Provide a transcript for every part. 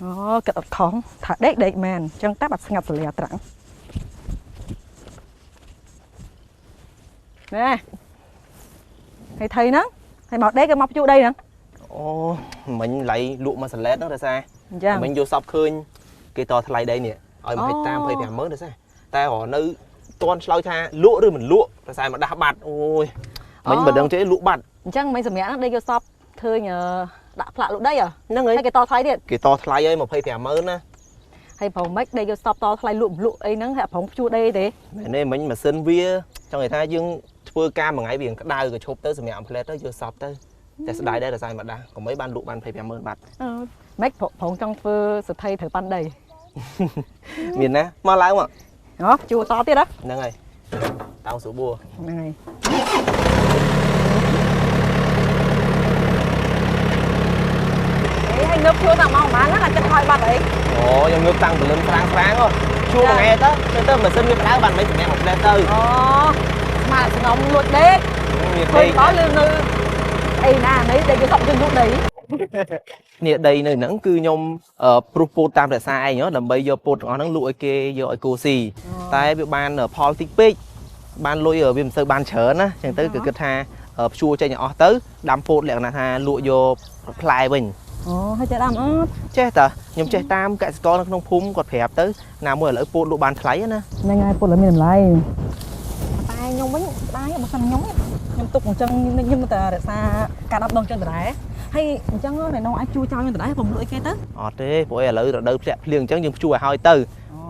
អូគិតអត់ខំថាដេកដេកមែនអញ្ចឹងតែបាត់ស្ងាត់សលាត្រាំងណែហើយថៃហ្នឹងហើយមកដេកក៏មកជួដីហ្នឹងអូមិញឡៃលក់មកសឡេតហ្នឹងរសាមិញយកសពឃើញគេតថ្លៃដីនេះឲ្យ1ហិកតា250,000រសាតែរនៅតន់ឆ្លើយថាលក់ឬមិនលក់រសាមកដាស់បាត់អូយមិញបើដឹងទេលក់បាត់អញ្ចឹងមិញសម្រាប់ហ្នឹងដេកយកសពឃើញដាក់ផ្លាកលក់ដីហ្នឹងហើយគេតថ្លៃទៀតគេតថ្លៃហើយ250,000ណាហើយប្រហែលដេកយកសពតថ្លៃលក់លក់អីហ្នឹងហើយប្រងជួដីទេមែនទេមិញម៉ាស៊ីនវាចង់និយាយថាយើងធ្វើការមួយថ្ងៃវាក្តៅក៏ឈប់ទៅសម្រាប់ផ្លែទៅយកសពទៅតែស្ដាយដែររសាយមកដាស់កុំអីបានលក់បាន250,000បាត់ម៉េចប្រងចង់ធ្វើសទ្ធិត្រូវប៉ាន់ដីមានណាមកឡើងមកអូជួតទៀតហ៎ហ្នឹងហើយតោស្រួលបួហ្នឹងហើយអីហើយងើបជួតាំងម៉ោងប៉ុន្មានហ្នឹងអាចិត្តហើយបាត់អីអូខ្ញុំងើបតាំងព្រលឹមស្រាងស្រាងហ៎ជួមួយថ្ងៃទៅទៅម៉ាស៊ីនវាក្តៅបានមិនសម្រាប់មកផ្លែទៅអូស្មាស្ងំលួចដេកមានដេកដល់លឺនៅអីណានេះដេកយកសពយើងលក់ដីនេះដីនៅហ្នឹងគឺខ្ញុំព្រុសពោតតាមរក្សាឯងដើម្បីយកពោតទាំងអស់ហ្នឹងលក់ឲ្យគេយកឲ្យគោស៊ីតែវាបានផលតិចពេកបានលុយវាមិនសូវបានច្រើនណាចឹងទៅគឺគិតថាព្យួរចេញឲ្យអស់ទៅដាំពោតលក្ខណៈថាលក់យកផ្លែវិញអូហើយចេះដាំអត់ចេះតាខ្ញុំចេះតាមកសិករនៅក្នុងភូមិគាត់ប្រាប់ទៅណាមួយឥឡូវពោតលក់បានថ្លៃណាហ្នឹងហើយពោតឥឡូវមានតម្លៃតែខ្ញុំវិញស្ដាយបើសិនខ្ញុំទុកអញ្ចឹងខ្ញុំតែរក្សាការដាំដងចឹងដដែលហើយអញ្ចឹងណែនអាចជួយចោលខ្ញុំដដែលខ្ញុំលក់អីគេទៅអត់ទេព្រោះឥឡូវរដូវធ្លាក់ភ្លៀងអញ្ចឹងយើងជួឲ្យហើយទៅ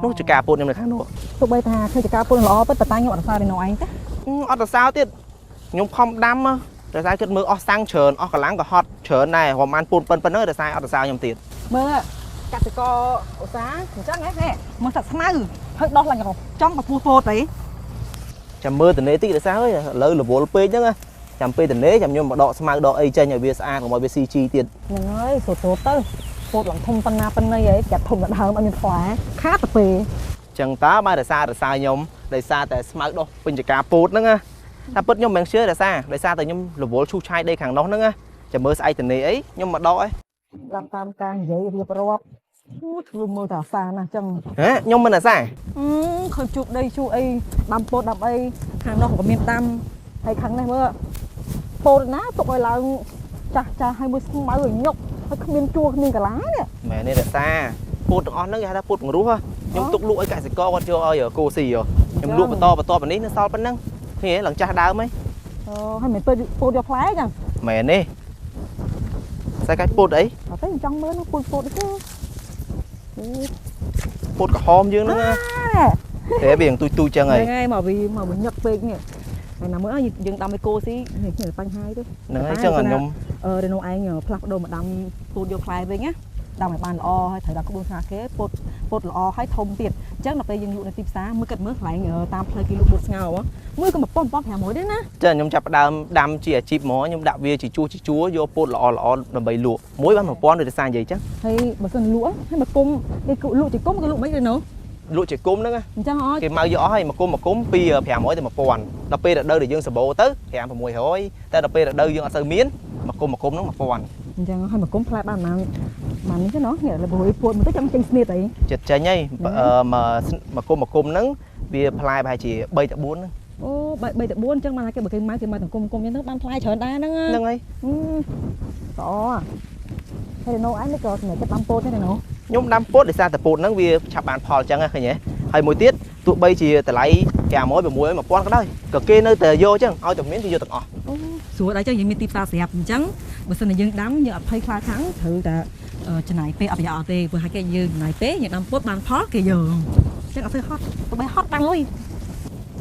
នោះចការពោតខ្ញុំនៅខាងនោះទោះបីថាធ្វើចការពោតល្អពិតប៉ុន្តែខ្ញុំអត់រក្សាណែនឯងទេអត់រក្សាទៀតខ្ញុំខំដាំរក្សាគិតមើលអស់សាំងច្រើនអស់កម្លាំងក៏ហត់ច្រើនដែររំបានពោតប៉ុណ្ណឹងរក្សាអត់រក្សាខ្ញុំទៀតមើលកសិករឧស្សាហ៍អញ្ចឹងហ៎មើលសាច់ស្មៅហើយដោះឡើងចង់ពពោះពោតអីចាំមើលតនេតិចរសាអើយឥឡូវរវល់ពេកហ្នឹងចាំពេលតនេចាំខ្ញុំមកដកស្មៅដកអីចេញឲ្យវាស្អាតកុំឲ្យវាស៊ីជីទៀតហ្នឹងហើយសូត្រទៅពោតឡើងធំប៉ុណ្ណាប៉ុណ្ណីហីចាត់ធំដល់ដើមអត់មានផ្លែខាតទៅពេលចឹងតើបានរសាររសាខ្ញុំដោយសារតែស្មៅដុះពេញចការពោតហ្នឹងណាថាពិតខ្ញុំមិនជឿរសាដោយសារតែខ្ញុំរវល់ឈូសឆាយដីខាងនោះហ្នឹងណាចាំមើលស្អែកតនេអីខ្ញុំមកដកអីតាមតាមការនិយាយរៀបរាប់ធ្វើមើលតែអាសាណាស់ចឹងហ៎ខ្ញុំមិនអាសាឃើញជួបដីជួបអីដាំពោតដាំអីខាងនោះក៏មានដាំហើយខាងនេះមើលពោតណាទុកឲ្យឡើងចាស់ចាស់ហើយមួយស្មៅឲ្យញុកហើយគ្មានជួគ្មានកលានេះមែនទេរសាពោតទាំងអស់ហ្នឹងគេហៅថាពោតពង្រោះខ្ញុំទុកលក់ឲ្យកសិករគាត់យកឲ្យគោស៊ីខ្ញុំលក់បន្តបន្តប៉ុណ្នេះនៅសល់ប៉ុណ្ណឹងឃើញឡើងចាស់ដើមហីអូហើយមិនពោតយកផ្លែចឹងមែនទេស្អីកាច់ពោតអីអត់ទេចង់មើលនោះពោតពោតទេពោតក្រហមយើងហ្នឹងណាតែវាយ៉ាងទូចទូចចឹងហើយហ្នឹងហើយមកវាញឹកពេកនេះហើយណាមើលយើងដាំឲ្យគោស៊ីនេះបញ្ហាទេហ្នឹងហើយចឹងខ្ញុំរេណូឯងផ្លាស់ប្ដូរមកដាំពោតយកផ្លែវិញណាដាំឲ្យបានល្អហើយត្រូវដាក់ក្បួនខ្នាតគេពោតពោតល្អហើយធំទៀតអញ្ចឹងដល់ពេលយើងលក់នៅទីផ្សារមើលគិតមើលកន្លែងតាមផ្លូវគេលក់ពោតស្ងោមើលក៏1500ដែរណាចាខ្ញុំចាប់ផ្ដើមដាំជាអាជីពហ្មងខ្ញុំដាក់វាជាជួរជាជួរយកពោតល្អល្អដើម្បីលក់មួយបាន1000ដូចតែនិយាយចឹងហើយបើសិនលក់ហើយមកគុំគេលក់ជាគុំគេលក់មិនទេណូលក់ជាគុំហ្នឹងអញ្ចឹងអត់គេមកយកអស់ហើយមកគុំមកគុំពី500ទៅ1000ដល់ពេលរដូវដែលយើងសម្បូរទៅ5 600តែដល់ពេលរដូវយើងអត់សូវមានមកគុំមកគុំហ្នឹង1000អញ្ចឹងហើយមកគុំផ្លែបានប៉ុន្មាននេះទេណោះនេះលបុយពួតមកទៅចាំចេញស្នៀតអីចិត្តចេញហើយមកគុំមកគុំហ្នឹងវាផ្លែប្រហែលជា3ទៅ4ហ្នឹងអូ3ទៅ4អញ្ចឹងបានគេបើគេមកគេមកទាំងគុំគុំអញ្ចឹងទៅបានផ្លែច្រើនដែរហ្នឹងហ្នឹងហើយល្អហើយណូឯងនេះក៏សម្រាប់ចិត្តដាំពោតទេណូខ្ញុំដាំពោតដោយសារតែពោតហ្នឹងវាឆាប់បានផលអញ្ចឹងឃើញទេហើយមួយទៀតទោះបីជាតម្លៃ500 600 1000ក៏ដោយក៏គេនៅតែយកអញ្ចឹងឲ្យតែមានគេយកទាំងអស់ស្រួលដែរអញ្ចឹងយើងមានទីផ្សារស្រាប់អញ្ចឹងបើសិនតែយើងដាំយើងអត់ភ័យខ្លាចខាងត្រូវតែចំណាយពេលអត់ប្រយោជន៍អត់ទេព្រោះហើយគេយើងចំណាយពេលយើងដាំពោតបានផលគេយកអញ្ចឹងអត់ធ្វើហត់ទោះបីហត់បានលុយ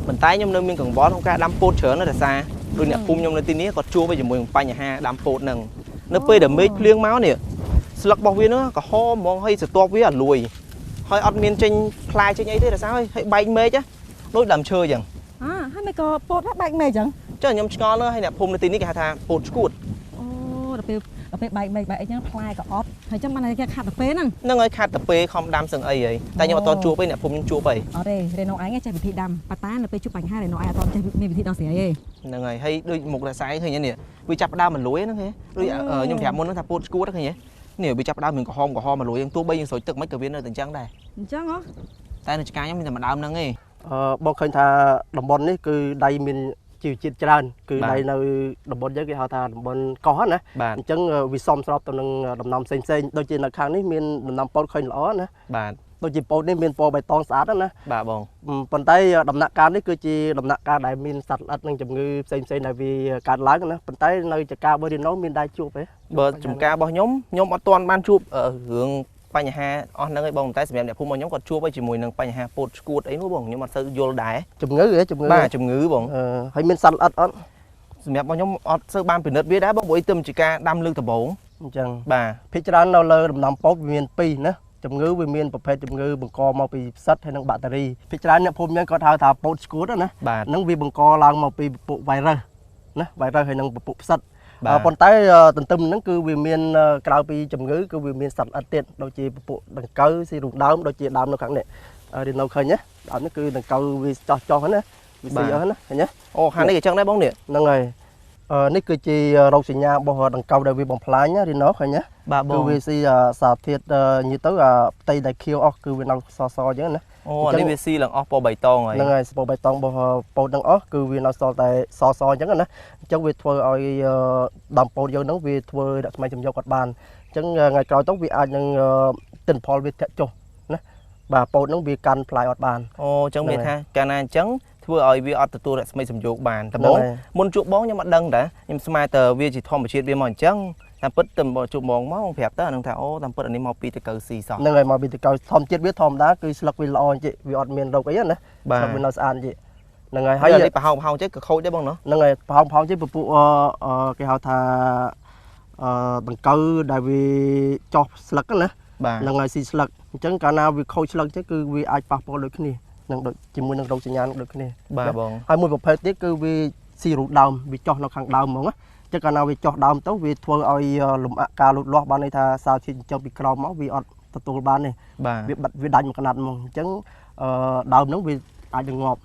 ប៉ុន្តែខ្ញុំនៅមានកង្វល់ក្នុងការដាំពោតច្រើនណាស់ដោយសារដូចអ្នកភូមិខ្ញុំនៅទីនេះគាត់ជួបទៅជាមួយនឹងបញ្ហាដាំពោតហ្នឹងនៅពេលដែលមេឃភ្លៀងមកនេះស្លឹករបស់វាហ្នឹងក្រហមហ្មងហើយស្រទាប់វាអត់លួយហើយអត់មានចេញផ្លែចេញអីទេដោយសារហើយបែកមេឃដូចដើមឈើអញ្ចឹងហើយមិនក៏ពោតបែកមេឃអញ្ចឹងចុះខ្ញុំឆ្ងល់ហើយអ្នកភូមិនៅទីនេះគេហៅថាពោតឆ្កួតអូដល់ពេលបែកមេឃបែកអីចឹងផ្លែក៏អត់ហើយចឹងបានគេខាត់ទៅពេលហ្នឹងហ្នឹងហើយខាត់ទៅពេលខំដាំសឹងអីហើយតែខ្ញុំអត់តជួបទេអ្នកភូមិខ្ញុំជួបអីអត់ទេរេណូឯងចេះវិធីដាំប៉តានៅពេលជួបបញ្ហារេណូឯងអត់តចេះមានវិធីដោះស្រាយទេហ្នឹងហើយហើយដូចមុខរស័យឃើញនេះវាចាប់ដើមមិនលួយហ្នឹងហ៎ដូចខ្ញុំប្រាប់មុនហ្នឹងថាពោតឆ្កួតឃើញទេ នេះវាចាប់ផ្ដើមមានក្រហមក្រហមមកលួយយើងទោះបីយើងស្រោចទឹកមិនក៏វានៅតែអញ្ចឹងដែរ អញ្ចឹងហ៎ តែនៅចកាខ្ញុំមានតែម្ដើមហ្នឹងឯង បងឃើញថាតំបន់នេះគឺដីមានជីវជាតិច្រើនគឺ បាទ ដីនៅតំបន់យើងគេហៅថាតំបន់កោះណា បាទ អញ្ចឹងវាសមស្របទៅនឹងដំណាំផ្សេងផ្សេងៗដូចជានៅខាងនេះមានដំណាំពោតឃើញល្អណា បាទ ដូចជាពោតនេះមានពណ៌បៃតងស្អាតណាស់ណា បាទបង ប៉ុន្តែដំណាក់កាលនេះគឺជាដំណាក់កាលដែលមានសត្វល្អិតនិងជំងឺផ្សេងផ្សេងៗដែលវាកើតឡើងណាប៉ុន្តែនៅចកាបូរីណូមានដែរជួបទេ បើចំការរបស់ខ្ញុំខ្ញុំអត់ទាន់បានជួបរឿងបញ្ហាអស់ហ្នឹងឯងបងតែសម្រាប់អ្នកភូមិរបស់ខ្ញុំគាត់ជួបឯជាមួយនឹងបញ្ហាពោតឆ្កួតអីនោះបងខ្ញុំអត់សូវយល់ដែរ ជំងឺហ៎ជំងឺ បាទជំងឺបង ហើយមានសត្វល្អិតអត់ សម្រាប់របស់ខ្ញុំអត់សូវបានពិនិត្យវាដែរបងព្រោះអីទៅជាការដាំលើកដំបូង អញ្ចឹង បាទ ភាគច្រើននៅលើដំណាំពោតវាមានពីរណាជំងឺវាមានប្រភេទជំងឺបង្កមកពីផ្សិតហើយនិងបាក់តេរីភាគច្រើនអ្នកភូមិយើងគាត់ហៅថាពោតឆ្កួតណា បាទ ហ្នឹងវាបង្កឡើងមកពីពពួកវីរុសណាវីរុសហើយនិងពពួកផ្សិត បាទ ប៉ុន្តែទន្ទឹមហ្នឹងគឺវាមានក្រៅពីជំងឺគឺវាមានសត្វល្អិតទៀតដូចជាពពួកដង្កូវស៊ីរូងដើមដូចជាដើមនៅខាងនេះរៀននៅឃើញណាដើមនេះគឺដង្កូវវាចោះចោះណាវាស៊ីអស់ណាឃើញណា អូខាងនេះក៏ចឹងដែរបងនេះ ហ្នឹងហើយនេះគឺជារោគសញ្ញារបស់ដង្កូវដែលវាបំផ្លាញណារីណូឃើញណា បាទបង គឺវាស៊ីសារធាតុនិយាយទៅអាផ្ទៃដែលខៀវអស់គឺវានៅសសអញ្ចឹងណា អូអានេះវាស៊ីឡើងអស់ពណ៌បៃតងហើយ ហ្នឹងហើយស្ពបៃតងរបស់ពោតហ្នឹងអស់គឺវានៅសល់តែសសអញ្ចឹងណាអញ្ចឹងវាធ្វើឲ្យដើមពោតយើងហ្នឹងវាធ្វើរស្មីជំយកគាត់បានអញ្ចឹងថ្ងៃក្រោយទៅវាអាចនឹងទិន្នផលវាធ្លាក់ចុះណាបាទពោតហ្នឹងវាកាន់ផ្លែអត់បាន អូអញ្ចឹងមានថាកាលណាអញ្ចឹងធ្វើឲ្យវាអត់ទទួលរស្មីសំយោគបានដំបូងមុនជួបបងខ្ញុំអត់ដឹងតាខ្ញុំស្មានតើវាជាធម្មជាតិវាមកអញ្ចឹងតាមពិតទៅជួបបងមកប្រាប់ទៅអានឹងថាអូតាមពិតអានេះមកពីតកៅស៊ីសោះ ហ្នឹងហើយមកពីតកៅធម្មជាតិវាធម្មតាគឺស្លឹកវាល្អអញ្ចឹងវាអត់មានរោគអីណា បាទ ស្លឹកវានៅស្អាតអញ្ចឹងហ្នឹងហើយ ហើ ហើយ យ អានេះប្រហោងប្រហោងចេះក៏ខូចដែរបងណោះ ហ្នឹងហើយប្រហោងប្រហោងចេះពពួកគេហៅថាដង្កូវដែលវាចោះស្លឹកណា បាទ ហ្នឹងហើយស៊ីស្លឹកអញ្ចឹងកាលណាវាខូចស្លឹកចេះគឺវាអាចប៉ះពាល់ដូចគ្នានឹងដូចជាមួយនឹងរោគសញ្ញានឹងដូចគ្នា បាទបង ហើយមួយប្រភេទទៀតគឺវាស៊ីរូបដើមវាចោះនៅខាងដើមហ្មងណាអញ្ចឹងកាលណាវាចោះដើមទៅវាធ្វើឲ្យលំអាក់ការលូតលាស់បានន័យថាសារធាតុចិញ្ចឹមពីក្រោមមកវាអត់ទទួលបានទេ បាទ វាបិទវាដាច់មកកណាត់ហ្មងអញ្ចឹងដើមហ្នឹងវាអាចនឹងងាប់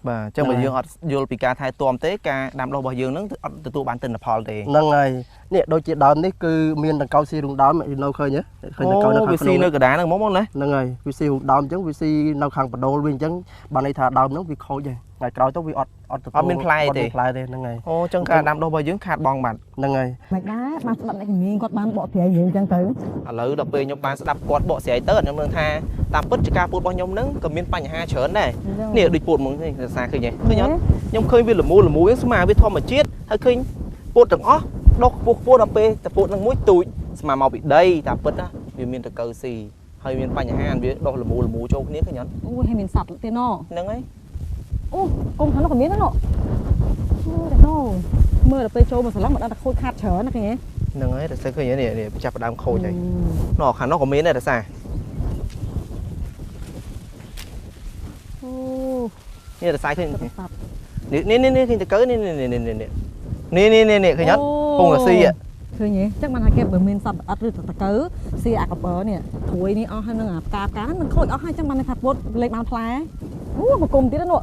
បាទអញ្ចឹងបើយើងអត់យល់ពីការថែទាំទេការដាំដុះរបស់យើងនឹងអត់ទទួលបានទិន្នផលទេ ហ្នឹងហើយនេះដូចជាដើមនេះគឺមានដង្កូវស៊ីរូងដើមនៅឃើញទេឃើញដង្កូវនៅខា វា ងក្នុង ស៊ីនៅកណ្ដាលហ្នឹងហ្មងបងណា ហ្នឹងហើយវាស៊ីរូងដើមអញ្ចឹងវាស៊ីនៅខាងបដូលវាអញ្ចឹងបានន័យថាដើមហ្នឹងវាខូចហើយថ្ងៃក្រោយទៅវាអត់អត់ទទួល អត់មានផ្លែទេ អត់មានផ្លែទេហ្នឹងហើយ អូអញ្ចឹងការដាំដុះរបស់យើងខាតបងបាត់ ហ្នឹងហើយ មិនដែរបានស្ដាប់អ្នកជំនាញគាត់បានបកស្រាយយើងអញ្ចឹងទៅ ឥឡូវដល់ពេលខ្ញុំបានស្ដាប់គាត់បកស្រាយទៅខ្ញុំនឹងថាតាមពិតជាការពោតរបស់ខ្ញុំហ្នឹងក៏មានបញ្ហាច្រើនដែរនេះដូចពោតហ្មងនេះរសារឃើញទេឃើញអត់ខ្ញុំឃើញវាល្មូល្មូហ្នឹងស្មាវាធម្មជាតិហើយឃើញពោតទាំងអស់ដុះខ្ពស់ខ្ពស់ដល់ពេលតែពោតហ្នឹងមួយទូចស្មាមកពីដីតាមពិតណាវាមានតកៅស៊ីហើយមានបញ្ហាវាដុះល្មូល្មូចូលគ្នាឃើញអត់ អូយហើយមានសត្វទៀតណូ ហ្នឹងហើយ អូកុំខាងនោះក៏មានដែរណូអូតែណូមើលដល់ពេលចូលមកស្លឹកមកដល់តែខូចខាតច្រើនណាស់ឃើញទេ ហ្នឹងហើយរសារឃើញនេះនេះចាប់ផ្ដើមខូចហើយណោះខាងនោះក៏មានដែររសារ អូ នេះរសារឃើញ សត្វសត្វ នេះនេះនេះឃើញតកៅនេះនេះនេះនេះនេះនេះនេះនេះឃើញអត់ពងរស៊ី ឃើញទេអញ្ចឹងបានថាគេបើមានសត្វល្អិតឬតកៅស៊ីអាកបើនេះព្រួយនេះអស់ហើយនឹងអាផ្កាផ្កាហ្នឹងខូចអស់ហើយអញ្ចឹងបានថាពុតលេខបានផ្លែអូមកគុំទៀតនោះ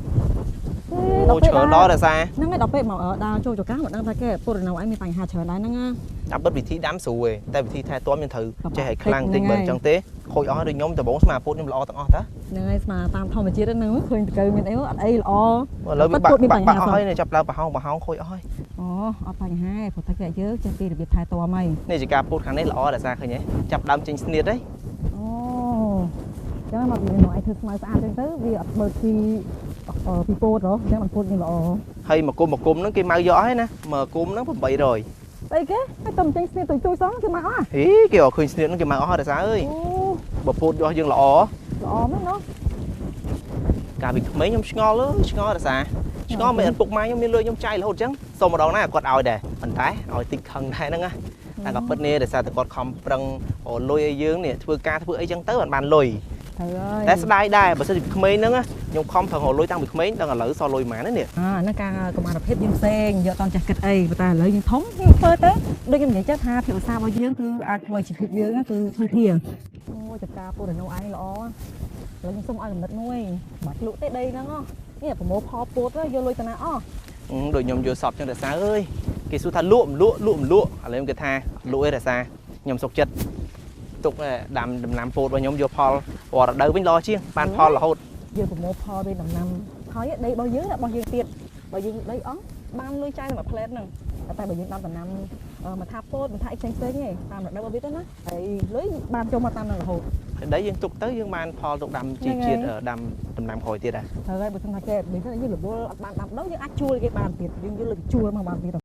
អូច្រើនដល់រសារ ហ្នឹងហើយដល់ពេលមកដើរចូលចកាមកដឹងថាគេពុតនៅឯងមានបញ្ហាច្រើនដែរហ្នឹងណា តាមពិតវិធីដាំស្រួលតែវិធីថែទាំយើងត្រូវចេះឲ្យខ្លាំងតិចបើអញ្ចឹងទេខូចអស់ដូចខ្ញុំដំបងស្មាពោតខ្ញុំល្អទាំងអស់តា ហ្នឹងហើយស្មាតាមធម្មជាតិហ្នឹងឃើញតកៅមានអីអត់អីល្អ ឥឡូវវាបាក់បាក់បាក់អស់ហើយនេះចាប់ឡើងប្រហោងប្រហោងខូចអស់ហើយ អូអត់បញ្ហាទេព្រោះតែគេយើងចេះពីរបៀបថែទាំហើយ នេះជាការពោតខាងនេះល្អរសារឃើញទេចាប់ដើមចេញស្នៀតហើយ អូចឹងមកពីនោះឯងធ្វើស្មៅស្អាតចឹងទៅវាអត់បើពីពីពោតហ៎ចឹងมันពោតយើងល្អ ហើយមកគុំមកគុំហ្នឹងគេមកយកអស់ហើយណាមកគុំហ្នឹង800 ស្អីគេហើយតែចេញស្នៀតទុយទុយសងគេមកអស់ ហីគេអត់ឃើញស្នៀតហ្នឹងគេមកអស់ហើយរសារអើយ អូ បើពោតយកយើងល្អ ល្អមែនណោះ កាលពីក្មេងខ្ញុំឆ្ងល់អើយឆ្ងល់រសារឆ្ងល់មិនអត់ពុកម៉ែខ្ញុំមានលុយខ្ញុំចាយរហូតអញ្ចឹងសុំម្ដងណាគាត់ឲ្យដែរប៉ុន្តែឲ្យតិចខឹងដែរហ្នឹងណាតែក៏ពិតនេះដោយសារតែគាត់ខំប្រឹងរកលុយឲ្យយើងនេះធ្វើការធ្វើអីចឹងទៅអត់បានលុយ ត្រូវហើយ តែស្ដាយដែរបើសិនជាក្មេងហ្នឹងខ្ញុំខំប្រឹងរកលុយតាំងពីក្មេងដល់ឥឡូវសល់លុយប៉ុន្មាននេះ អាហ្នឹងការកម្មាភាពយើងផ្សេងយកតន់ចេះគិតអីប៉ុន្តែឥឡូវយើងធំយើងធ្វើទៅដូចខ្ញុំនិយាយចឹងថាភាពឧស្សាហ៍របស់យើងគឺអាចធ្វើឲ្យជីវិតយើងគឺធូរធារអូចការពូរណូឯងល្អឥឡូវខ្ញុំសុំឲ្យកំណត់មួយបាច់លក់ទេដីហ្នឹងនេះប្រមូលផលពោតយកលុយតាណាអស់ ដូចខ្ញុំយល់សពចឹងរសាអើយគេសួរថាលក់មិនលក់លក់មិនលក់ឥឡូវគេថាលក់អីរសាខ្ញុំសុកចិត្ត ទុកដាំដំណាំពោតរបស់ខ្ញុំយកផលរាល់រដូវវិញល្អជាងបានផលរហូត យើងប្រមូលផលវាដំណាំហើយដីរបស់យើងរបស់យើងទៀតបើយើងដីអស់បានលុយចាយតែមួយផ្លែតហ្នឹងតែបើយើងដាំដំណាំមិនថាពោតមិនថាអីផ្សេងផ្សេងទេតាមរដូវរបស់វាទៅណាហើយលុយបានចូលមកតាមនឹងរហូត ហើយដីយើងទុកទៅយើងបានផលទុកដាំជីជាតិដាំដំណាំក្រោយទៀតដែរ ហើយបើសិនថាគេបើសិនយើងរវល់អត់បានដាំដុះយើងអាចជួលគេបានទៀតយើងយកលុយជួលមកបានទៀត។